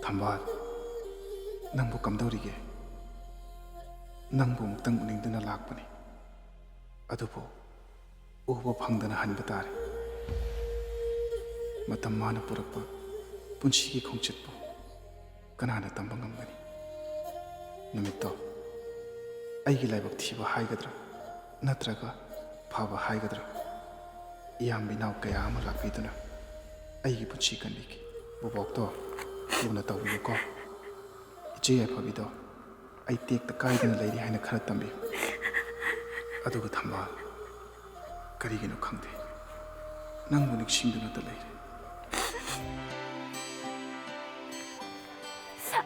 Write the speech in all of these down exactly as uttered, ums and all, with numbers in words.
ꯊꯝꯕꯥꯜ, ꯅꯪꯕꯨ ꯀꯝꯗꯧꯔꯤꯒꯦ? ꯅꯪꯕꯨ ꯑꯃꯨꯛꯇꯪ ꯎꯅꯤꯡꯗꯨꯅ ꯂꯥꯛꯄꯅꯤ꯫ ꯑꯗꯨꯕꯨ ꯎꯕ ꯐꯪꯗꯅ ꯍꯟꯕ ꯇꯥꯔꯦ꯫ ꯃꯇꯝ ꯃꯥꯅ ꯄꯨꯔꯛꯄ ꯄꯨꯟꯁꯤꯒꯤ ꯈꯣꯡꯆꯠꯄꯨ ꯀꯅꯥꯅ ꯇꯝꯕ ꯉꯝꯒꯅꯤ? ꯅꯨꯃꯤꯠꯇꯣ ꯑꯩꯒꯤ ꯂꯥꯏꯕꯛ ꯊꯤꯕ ꯍꯥꯏꯒꯗ꯭ꯔꯥ, ꯅꯠꯇ꯭ꯔꯒ ꯐꯕ ꯍꯥꯏꯒꯗ꯭ꯔꯥ, ꯏꯌꯥꯝꯕ ꯏꯅꯥꯎ ꯀꯌꯥ ꯑꯃ ꯂꯥꯛꯄꯤꯗꯨꯅ ꯑꯩꯒꯤ ꯄꯨꯟꯁꯤ ꯀꯟꯕꯤꯈꯤ꯫ ꯕꯣꯕꯣꯛꯇꯣ ꯂꯨꯅ ꯇꯧꯕꯤꯌꯨꯀꯣ꯫ ꯏꯆꯦ ꯌꯥꯏꯐꯕꯤꯗꯣ ꯑꯩ ꯇꯦꯛꯇ ꯀꯥꯏꯗꯅ ꯂꯩꯔꯤ ꯍꯥꯏꯅ ꯈꯔ ꯇꯝꯕꯤꯌꯨ꯫ ꯑꯗꯨꯒ ꯊꯝꯕꯥꯜ, ꯀꯔꯤꯒꯤꯅꯣ ꯈꯪꯗꯦ, ꯅꯪꯕꯨ ꯅꯤꯡꯁꯤꯡꯗꯨꯅꯇ ꯂꯩꯔꯦ꯫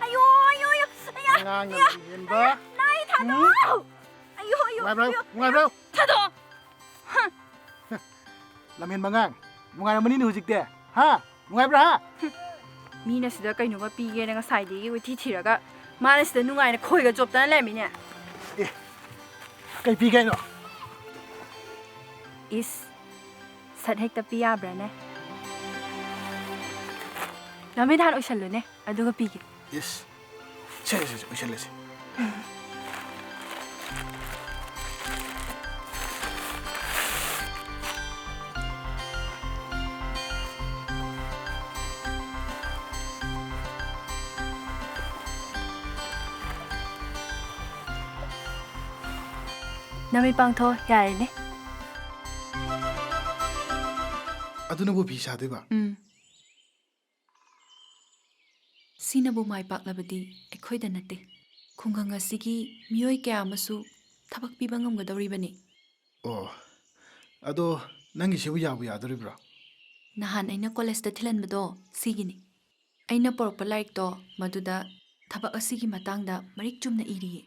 ꯑꯌꯣ, ꯑꯌꯣ, ꯑꯌꯣ, ꯑꯌꯥ, ꯑꯉꯥꯡꯅ ꯑꯌꯥ, ꯂꯝꯍꯦꯟꯕ꯫ ꯅꯥꯏ, ꯊꯥꯗꯣꯛꯑꯣ꯫ ꯑꯌꯣ, ꯑꯌꯣ, ꯅꯨꯡꯉꯥꯏꯕ꯭ꯔꯣ? ꯑꯌꯣ, ꯅꯨꯡꯉꯥꯏꯕ꯭ꯔꯣ? ꯊꯥꯗꯣꯛꯑꯣ꯫ ꯂꯝꯍꯦꯟꯕ ꯑꯉꯥꯡ, ꯅꯨꯡꯉꯥꯏꯔꯝꯃꯅꯤꯅꯦ ꯍꯧꯖꯤꯛꯇꯤ, ꯍꯥ? ꯅꯨꯡꯉꯥꯏꯕ꯭ꯔꯥ, ꯍꯥ? ꯃꯤꯅ ꯁꯤꯗ ꯀꯩꯅꯣꯝꯃ ꯄꯤꯒꯦꯅ ꯉꯁꯥꯏꯗꯒꯤ ꯀꯣꯏꯊꯤ ꯊꯤꯔꯒ, ꯃꯥꯅ ꯁꯤꯗ ꯅꯨꯡꯉꯥꯏꯅ ꯈꯣꯏꯒ ꯆꯣꯞꯇꯅ ꯂꯩꯔꯝꯃꯤꯅꯦ꯫ ꯑꯦ, ꯀꯩ ꯄꯤꯒꯦ ꯍꯥꯏꯅꯣ? ꯏꯁ, ꯁꯠ ꯍꯦꯛꯇ ꯄꯤ ꯌꯥꯕ꯭ꯔꯥꯅꯦ? ꯅꯃꯤꯠ ꯍꯥꯟꯅ ꯎꯏꯁꯜꯂꯨꯅꯦ, ꯑꯗꯨꯒ ꯄꯤꯒꯦ꯫ ꯏꯁ, ꯁꯦ, ꯁꯦ, ꯁꯦ, ꯎꯏꯁꯜꯂꯁꯤ꯫ ꯅꯃꯤꯠ ꯄꯥꯡꯊꯣꯛꯑꯣ, ꯌꯥꯔꯦꯅꯦ꯫ ꯑꯗꯨꯅꯕꯨ ꯐꯤ ꯁꯥꯗꯣꯏꯕ? ꯎꯝ꯫ ꯁꯤꯅꯕꯨ ꯃꯥꯏ ꯄꯥꯛꯂꯕꯗꯤ ꯑꯩꯈꯣꯏꯗ ꯅꯠꯇꯦ, ꯈꯨꯡꯒꯪ ꯑꯁꯤꯒꯤ ꯃꯤꯑꯣꯏ ꯀꯌꯥ ꯑꯃꯁꯨ ꯊꯕꯛ ꯄꯤꯕ ꯉꯝꯒꯗꯧꯔꯤꯕꯅꯤ꯫ ꯑꯣ, ꯑꯗꯣ ꯅꯪꯒꯤꯁꯤꯕꯨ ꯌꯥꯕꯨ ꯌꯥꯗꯣꯔꯤꯕ꯭ꯔꯣ? ꯅꯍꯥꯟ ꯑꯩꯅ ꯀꯣꯂꯦꯖꯇ ꯊꯤꯜꯍꯟꯕꯗꯣ ꯁꯤꯒꯤꯅꯤ꯫ ꯑꯩꯅ ꯄꯣꯔꯛꯄ ꯂꯥꯏꯔꯤꯛꯇꯣ ꯃꯗꯨꯗ ꯊꯕꯛ ꯑꯁꯤꯒꯤ ꯃꯇꯥꯡꯗ ꯃꯔꯤꯛ ꯆꯨꯝꯅ ꯏꯔꯤꯌꯦ꯫